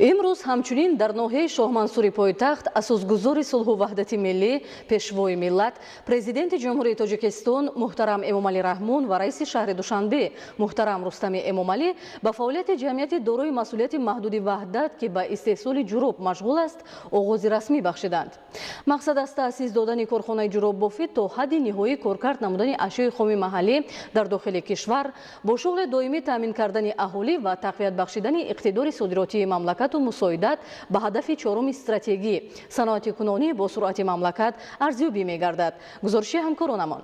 Имрӯз ҳамчунин дар ноҳияи Шоҳмансури пойтахт асосгузори сулҳу ваҳдати миллӣ, Пешвои миллат, Президенти Ҷумҳурии Тоҷикистон муҳтарам Эмомалӣ Раҳмон ва раиси шаҳри Душанбе муҳтарам Рустами Эмомалӣ ба фаъолияти ҷамъияти дорои масъулияти маҳдуди «Ваҳдат», ки ба истеҳсоли ҷуроб машғул аст, оғози расмӣ бахшиданд. Мақсад аз таъсис додани корхонаи ҷуроббофӣ то ҳадди ниҳоӣ коркард намудани ашёи хоми маҳаллӣ дар дохили кишвар, бо шуғли доимӣ таъмин кардани аҳолӣ ва тақвият бахшидани иқтидори содиротии мамлакату мусоидат ба ҳадафи чоруми стратегӣ, саноатикунонӣ бо суръати мамлакат арзёбӣ мегардад. Гузориши ҳамкоронамон.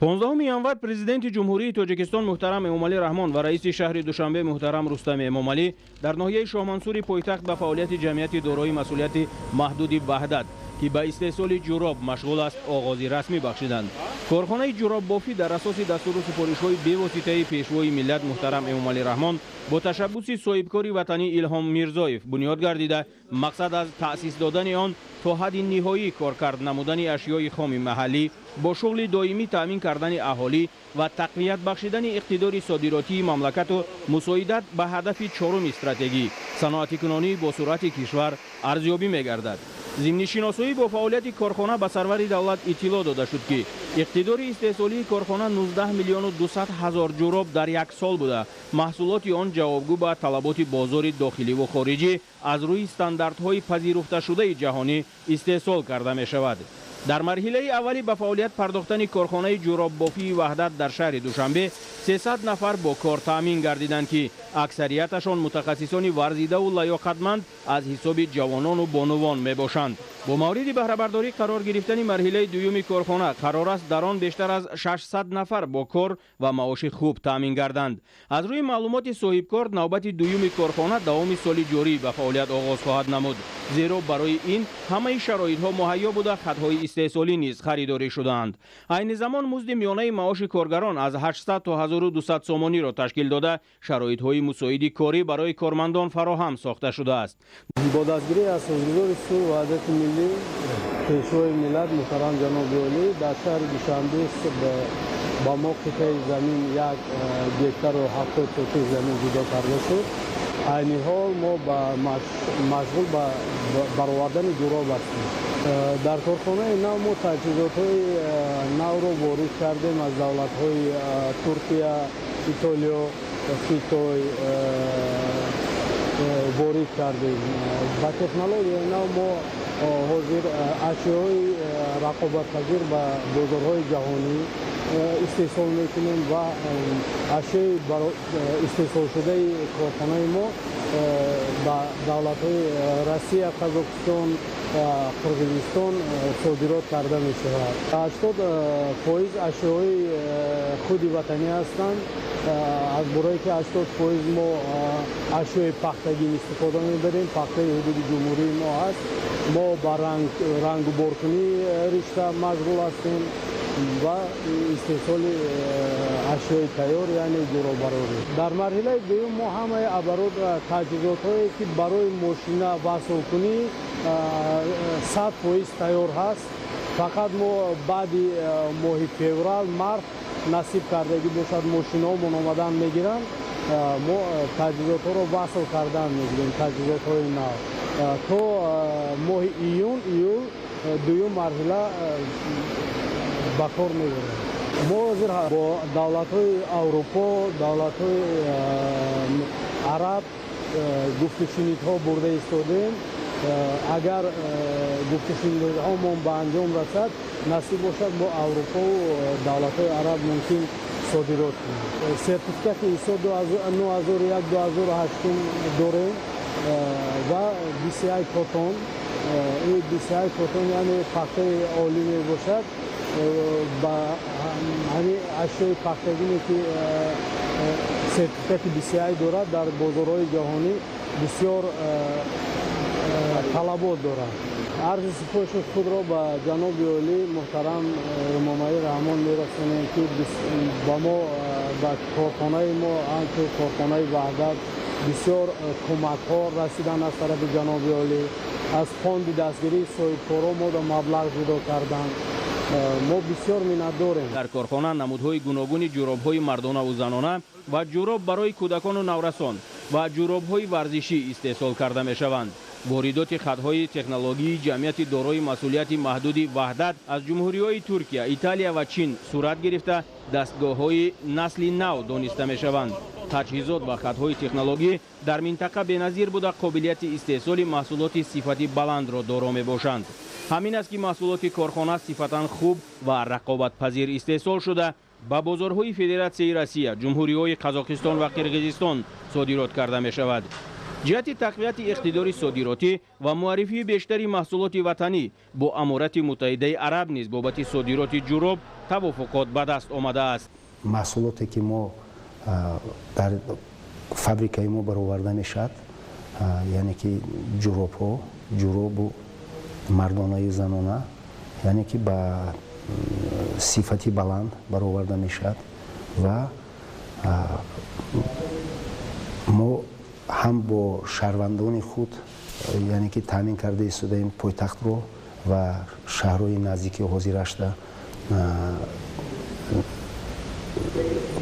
15 январ Президенти Ҷумҳурии Тоҷикистон муҳтарам Эмомалӣ Раҳмон ва раиси шаҳри Душанбе муҳтарам Рустами Эмомалӣ дар ноҳияи Шоҳмансури пойтахт ба фаъолияти ҷамъияти дорои масъулияти маҳдуди «Ваҳдат», ки ба истеҳсоли ҷуроб машғул аст, оғози расмӣ бахшиданд. Корхонаи ҷуроббофӣ дар асоси дастуру супоришҳои бевоситаи Пешвои миллат муҳтарам Эмомалӣ Раҳмон бо ташаббуси соҳибкори ватанӣ Илҳом Мирзоев бунёд гардида, мақсад аз таъсис додани он то ҳадди ниҳоӣ коркард намудани ашёи хоми маҳаллӣ, бо шуғли доимӣ таъмин кардани аҳолӣ ва тақвият бахшидани иқтидори содиротии мамлакату мусоидат ба ҳадафи чоруми стратегӣ, саноатикунонии босуръати кишвар арзёбӣ мегардад. Зимни шиносоӣ бо фаъолияти корхона ба сарвари давлат иттилоъ дода шуд, ки иқтидори истеҳсолии корхона 19 миллиону 200 ҳазор ҷуроб дар як сол буда, маҳсулоти он ҷавобгӯ ба талаботи бозори дохиливу хориҷӣ аз рӯи стандартҳои пазируфташудаи ҷаҳонӣ истеҳсол карда мешавад. Дар марҳилаи аввали ба фаъолият пардохтани корхонаи ҷуроббофии «Ваҳдат» дар шаҳри Душанбе 300 нафар бо кор таъмин гардиданд, ки аксарияташон мутахассисони варзидаву лаёқатманд аз ҳисоби ҷавонону бонувон мебошанд. Бо мавриди баҳрабардорӣ қарор гирифтани марҳилаи дуюми корхона қарор аст дар он бештар аз 600 нафар бо кор ва маоши хуб таъмин гарданд. Аз рӯи маълумоти соҳибкор, навбати дуюми корхона давоми соли ҷорӣ ба фаъолият оғоз хоҳад намуд, зеро барои ин ҳамаи шароитҳо муҳайё буда, хатҳои истеҳсолӣ низ харидорӣ шудаанд. Айни замон музди миёнаи маоши коргарон аз 800 то 1200 сомониро ташкил дода, шароитҳои мусоиди корӣ барои кормандон фароҳам сохта шудааст. Бо дастгирии асосгузори сулҳу ваҳдати миллӣ, Пешвои миллат муҳтарам ҷаноби олӣ, дар шаҳри Душанбе ба мо қитъаи замин, 1 гектару 70 сотих замин ҷудо карда шуд. Айни ҳол мо машғул ба баровардани ҷуроб ҳастем. Дар корхонаи нав мо таҷҳизотҳои навро ворид кардем, аз давлатҳои Туркия, Итолиё, Хитой ворид кардем. Ба технологияи нав мо ҳозир ашёҳои рақобатпазир ба бозорҳои ҷаҳонӣ истеҳсол мекунем ва ашёи истеҳсолшудаи корхонаи мо ба давлатҳои Россия, Қазоқистон, Қирғизистон содирот карда мешавад. 80% ашёҳои худи ватанӣ ҳастанд, аз бурое ки 80% мо ашёи пахтагин истифода мебарем, пахтаи ҳудуди ҷумҳурии мо ҳаст. Мо ба рангуборкунии ришта машғул ҳастем ва истеҳсоли ашёи тайёр, яъне ҷуроббарорӣ. Дар марҳилаи дуюм мо ҳамаи оборот, таҷҳизотҳое, ки барои мошина васлкунӣ, 100% тайёр ҳаст. Фақат мо баъди моҳи феврал, март насиб кардагӣ бошад, мошинаҳомон омадан мегиранд, мо таҷҳизотҳоро васл кардан мегирем, таҷҳизотҳои нав. То моҳи июн, июл дуюм марҳила ба кор мебарем. Мо ҳозир бо давлатҳои Аврупо, давлатҳои араб гуфтушунидҳо бурда истодем. Агар гуфтушунидҳомон ба анҷом расад, насиб бошад, бо Аврупову давлатҳои араб мумкин содирот кунем. Сертификати ИСО 9001 2008 дорем ва BCI Cotton. BCI Cotton, яъне пахтаи олӣ мебошад. Ба ҳамин ашёи пахтагине, ки сертификати BCI дорад, дар бозорҳои ҷаҳонӣ бисёр талабот дорад. Арзи сипоши худро ба ҷаноби олӣ муҳтарам Эмомалӣ Раҳмон мерасонем, ки ба мо, ба корхонаи мо, ҳамчун корхонаи «Ваҳдат», бисёр кӯмакҳо расиданд аз тарафи ҷаноби олӣ. Аз фонди дастгирии соҳибкорон мо маблағ ҷудо карданд, мо бисёр миннатдорем. Дар корхона намудҳои гуногуни ҷуробҳои мардонаву занона ва ҷуроб барои кӯдакону наврасон. ва ҷуробҳои варзишӣ истеҳсол карда мешаванд. Воридоти хатҳои технологии ҷамъияти дорои масъулияти маҳдуди «Ваҳдат» аз ҷумҳуриҳои Туркия, Италия ва Чин сурат гирифта, дастгоҳҳои насли нав дониста мешаванд. Таҷҳизот ва хатҳои технологӣ дар минтақа беназир буда, қобилияти истеҳсоли маҳсулоти сифати баландро доро мебошанд. Ҳамин аст, ки маҳсулоти корхона сифатан хуб ва рақобатпазир истеҳсол шуда, ба бозорҳои Федератсияи Россия, ҷумҳуриҳои Қазоқистон ва Қирғизистон содирот карда мешавад. Ҷиҳати тақвияти иқтидори содиротӣ ва муаррифии бештари маҳсулоти ватанӣ бо Аморати Муттаҳидаи Араб низ бобати содироти ҷуроб тавофуқот ба даст омадааст. Маҳсулоте, ки мо дар фабрикаи мо бароварда мешавад, яъне ки ҷуробҳо, ҷуробу мардонаю занона, яъне ки ба сифати баланд бароварда мешавад ва мо ҳам бо шаҳрвандони худ, яъне ки таъмин карда истодаем пойтахтро ва шаҳрҳои наздики ҳозирашда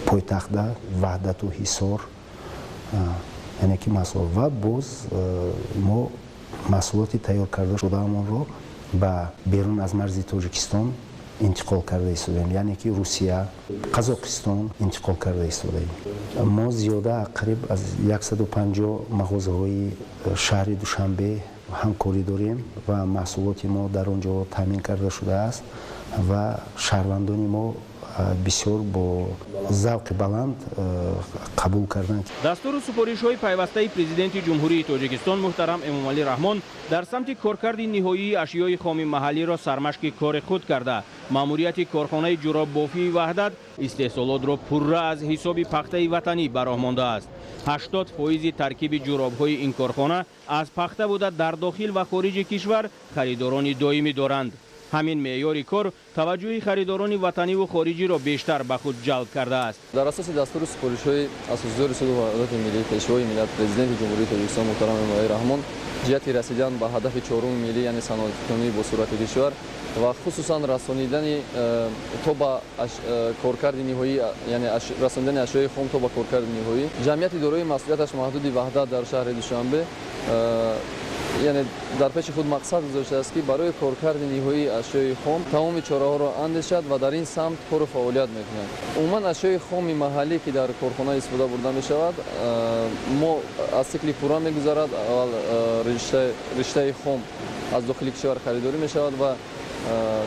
пойтахтда, Ваҳдату Ҳисор, яъне ки маҳсулот, ва боз мо маҳсулоти тайёр карда шудаамонро ба берун аз марзи Тоҷикистон интиқол карда истодаем, яъне ки Русия, Қазоқистон интиқол карда истодаем. Мо зиёда қариб аз 150 мағозаҳои шаҳри Душанбе ҳамкорӣ дорем ва маҳсулоти мо дар он ҷо таъмин карда шудааст ва шаҳрвандони мо бисёр бо завқи баланд қабул карданд. Дастуру супоришҳои пайвастаи Президенти Ҷумҳурии Тоҷикистон муҳтарам Эмомалӣ Раҳмон дар самти коркарди ниҳоии ашёи хоми маҳаллиро сармашқи кори худ карда, маъмурияти корхонаи ҷуроббофии «Ваҳдат» истеҳсолотро пурра аз ҳисоби пахтаи ватанӣ ба роҳ мондааст. 80 фоизи таркиби ҷуробҳои ин корхона аз пахта буда, дар дохил ва хориҷи кишвар харидорони доимӣ доранд. Ҳамин меъёри кор таваҷҷӯҳи харидорони ватаниву хориҷиро бештар ба худ ҷалб кардааст. Дар асоси дастуру супоришҳои Асосгузори сулҳу ваҳдати миллӣ, Пешвои миллат, Президенти Ҷумҳурии Тоҷикистон муҳтарам Эмомалӣ Раҳмон ҷиҳати расидан ба ҳадафи чоруми миллӣ, яъне саноаткунонии босуръати кишвар ва хусусан расонидани то ба коркарди ниҳоӣ, яъне расонидани ашёи хом то ба коркарди ниҳоӣ, ҷамъияти дорои масъулияташ маҳдуди «Ваҳдат» дар шаҳри Душанбе, яъне дар пеши худ мақсад гузоштааст, ки барои коркарди ниҳоии ашёи хом тамоми чораҳоро андешад ва дар ин самт кору фаъолият мекунад. Умуман, ашёи хоми маҳаллӣ, ки дар корхона истифода бурда мешавад, мо аз цикли пурра мегузарад. Аввал риштаи хом аз дохили кишвар харидорӣ мешавад ва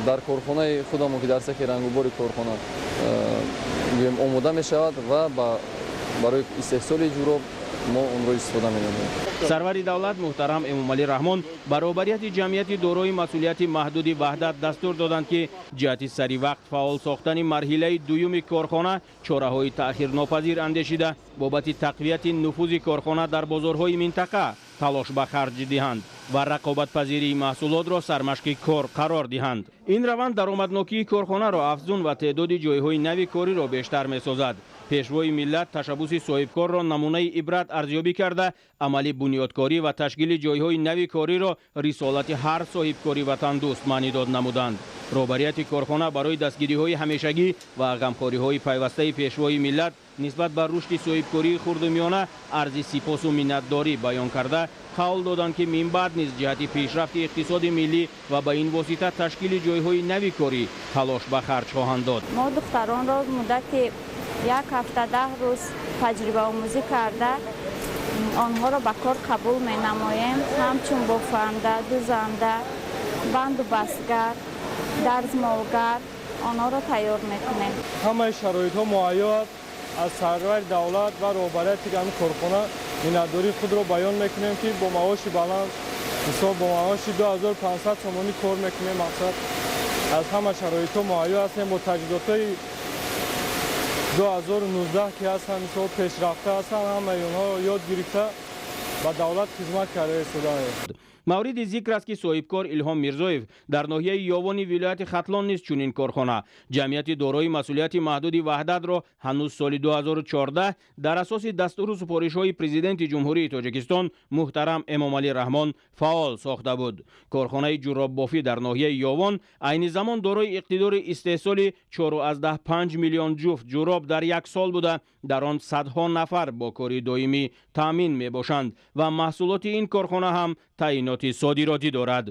дар корхонаи худамон, ки дар цехи рангубори корхона омода мешавад ва барои истеҳсоли ҷуроб мо онро истифода менамоем. Сарвари давлат муҳтарам Эмомалӣ Раҳмон ба роҳбарияти ҷамъияти дорои масъулияти маҳдуди «Ваҳдат» дастур доданд, ки ҷиҳати саривақт фаъол сохтани марҳилаи дуюми корхона чораҳои таъхирнопазир андешида, бобати тақвияти нуфузи корхона дар бозорҳои минтақа талош ба харҷ диҳанд ва рақобатпазирии маҳсулотро сармашқи кор қарор диҳанд. Ин раванд даромаднокии корхонаро афзун ва теъдоди ҷойҳои нави кориро бештар месозад. Пешвои миллат ташаббуси соҳибкорро намунаи ибрат арзёбӣ карда, амали бунёдкорӣ ва ташкили ҷойҳои нави кориро рисолати ҳар соҳибкори ватандӯст маънидод намуданд. Роҳбарияти корхона барои дастгириҳои ҳамешагӣ ва ғамхориҳои пайвастаи Пешвои миллат нисбат ба рушди соҳибкории хурду миёна арзи сипосу миннатдорӣ баён карда, қавл доданд, ки минбаъд низ ҷиҳати пешрафти иқтисоди миллӣ ва ба ин восита ташкили ҷойҳои нави корӣ талош ба харҷ хоҳанд дод. Мо духтаронро муддати як ҳафта, 10 рӯз таҷрибаомӯзӣ карда, онҳоро ба кор қабул менамоем. Ҳамчун бофанда, дузанда, банду бастгар, дарзмолгар онҳоро тайёр мекунем. Ҳамаи шароитҳо муҳайё аст. Аз сарвари давлат ва роҳбарияти ҳамин корхона миннатдории худро баён мекунем, ки бо маоши баланд, мисол, бо маоши 2500 сомонӣ кор мекунем. Мақсад, аз ҳама шароитҳо муҳайё ҳастем, бо таҷҳизотҳои 2019, ки ҳастанд, мисол, пешрафта ҳастанд. Ҳамаи онҳоро ёд гирифта, ба давлат хизмат карда истодаем. Мавриди зикр аст, ки соҳибкор Илҳом Мирзоев дар ноҳияи Ёвони вилояти Хатлон низ чунин корхона, ҷамъияти дорои масъулияти маҳдуди Ваҳдатро ҳанӯз соли 2014 дар асоси дастуру супоришҳои Президенти Ҷумҳурии Тоҷикистон муҳтарам Эмомалӣ Раҳмон фаъол сохта буд. Корхонаи ҷурроббофӣ дар ноҳияи Ёвон айни замон дорои иқтидори истеҳсоли 4,5 миллион ҷуфт ҷуроб дар як сол буда, дар он садҳо нафар бо кори доимӣ таъмин мебошанд ва маҳсулоти ин корхона ҳам таъиноти содиротӣ дорад.